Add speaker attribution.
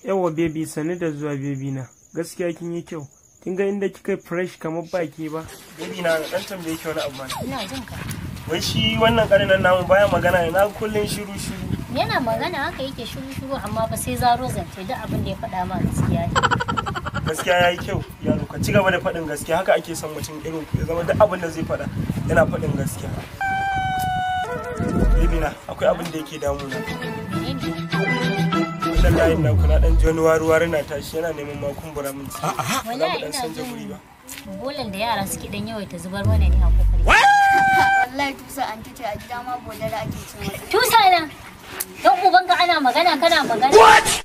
Speaker 1: Yawa baby, sani da zuwa baby na. Gaskiya kin yi kyau. Kin ga inda kika fresh kamar baki ba. Baby na, dan tambaye ki wani abu ma.
Speaker 2: Ina jin ka.
Speaker 1: Wai shi wannan ƙarinan namu baya magana ne, na kullun shiru shiru.
Speaker 2: Yana magana haka yake shiru shiru, amma fa sai zaro zance, duk abin da ya faɗa ma gaskiya ne.
Speaker 1: Gaskiya yayi kyau yaro, ka ci gaba da faɗin gaskiya, haka ake son mutum irin ku ya zama duk abin da zai faɗa yana faɗin gaskiya. Baby na, akwai abin da yake damuna. Wannan layin na kuna dan ji wani wari-wari na tashi, yana neman ma kumbura min ciki. Ba za mu
Speaker 2: Wallahi
Speaker 1: dan
Speaker 2: ina
Speaker 1: sanja guri
Speaker 2: jin
Speaker 1: ba.
Speaker 2: bolan da yara suke dan yawaita zubar mana ne a kofar gida.
Speaker 3: Wallahi tusa anti ce, a gida ma bodara ake ce mata.
Speaker 2: Tusa na. Dan ubanka ana magana kana magana.